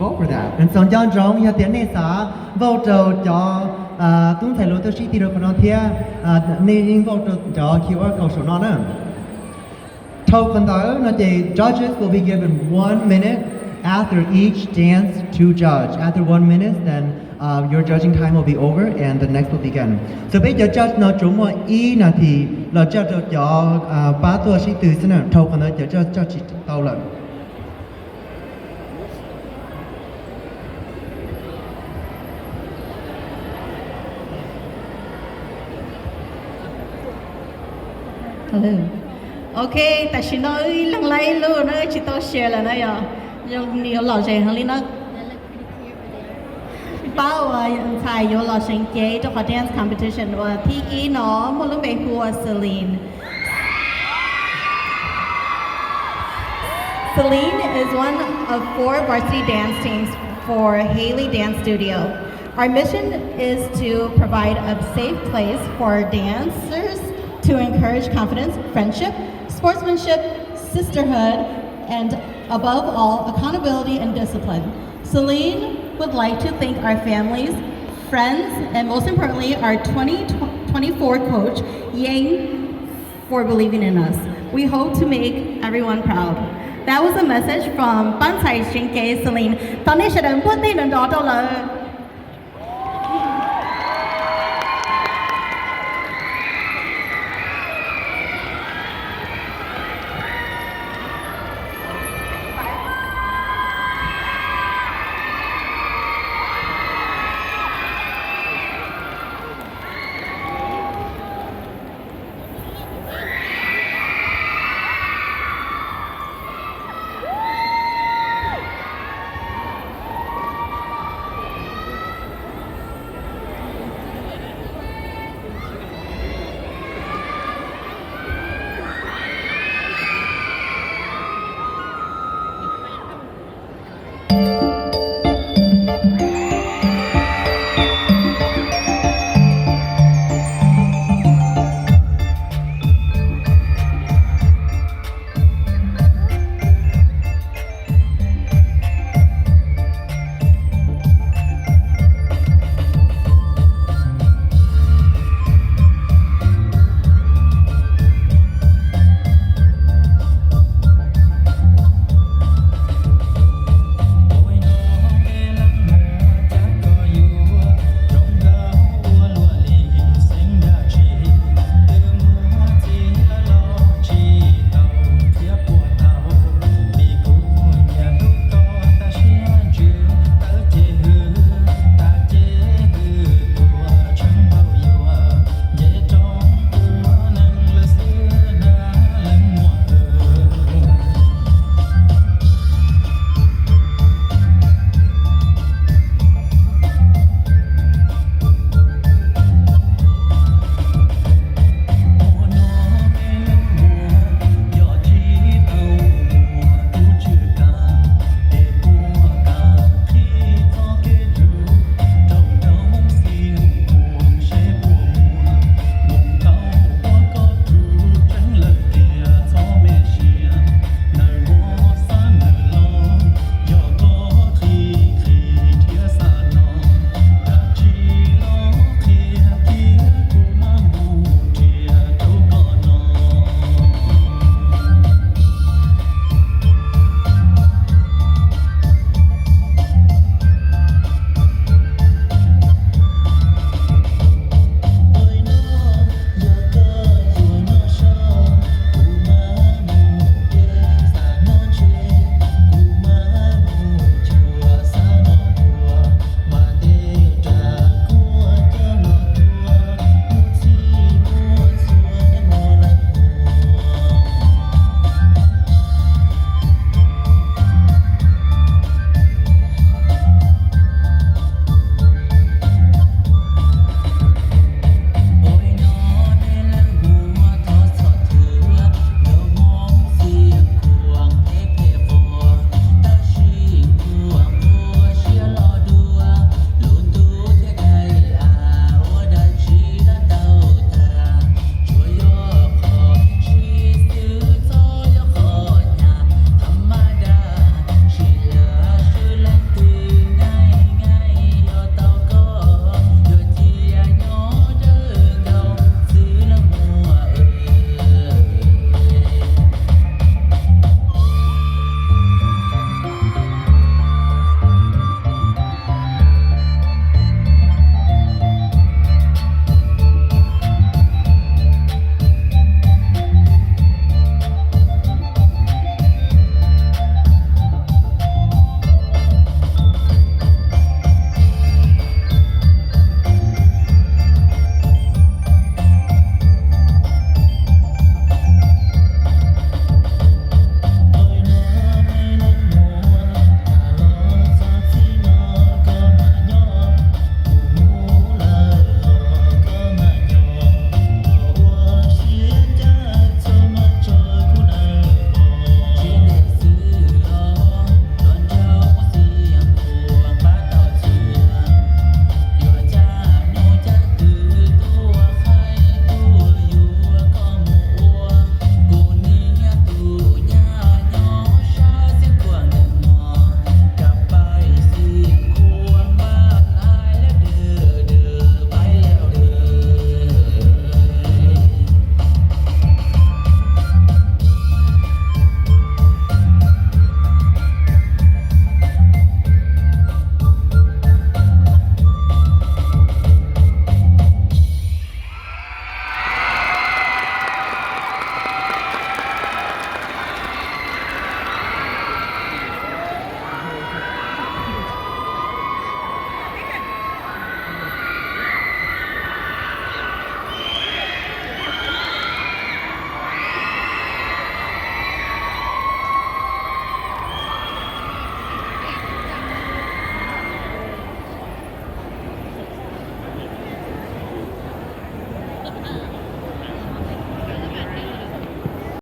Vote for that. And so nco ntsoov yog tias nej xav vote rau cov tub ntxhais hluas tuaj sib tw rau qhov no thiab, nej yeej vote rau cov Q R code saum no na. Dhau qhov ntawd no ces judges will be given one minute after each dance to judge. After one minute, then uh, your judging time will be over and the next will begin. So peb cov judge no tsuas muaj ib nas this los judge rau cov pab tuaj sib tw xwb na, dhau qhov ntawd cov judge judge tsis tau lawm. Ok, tam sim no wb leeg laib ib lub na, tsis tau share lawm na yog, nws yuav lom zem heev li na. Pab uas ntxhais yuav los seev cev rau qhov dance competition uas thib ib no muaj lub npe hu ua Celine. Celine is one of four varsity dance teams for Haley Dance Studio. Our mission is to provide a safe place for dancers to encourage confidence, friendship, sportsmanship, sisterhood, and above all, accountability and discipline. Celine would like to thank our families, friends, and most importantly, our twenty twenty-four coach, Yang, for believing in us. We hope to make everyone proud. That was a message from pab ntxhais seev cev Celine. Thov nej sawv daws npuaj tej nrov nrov rau lawv.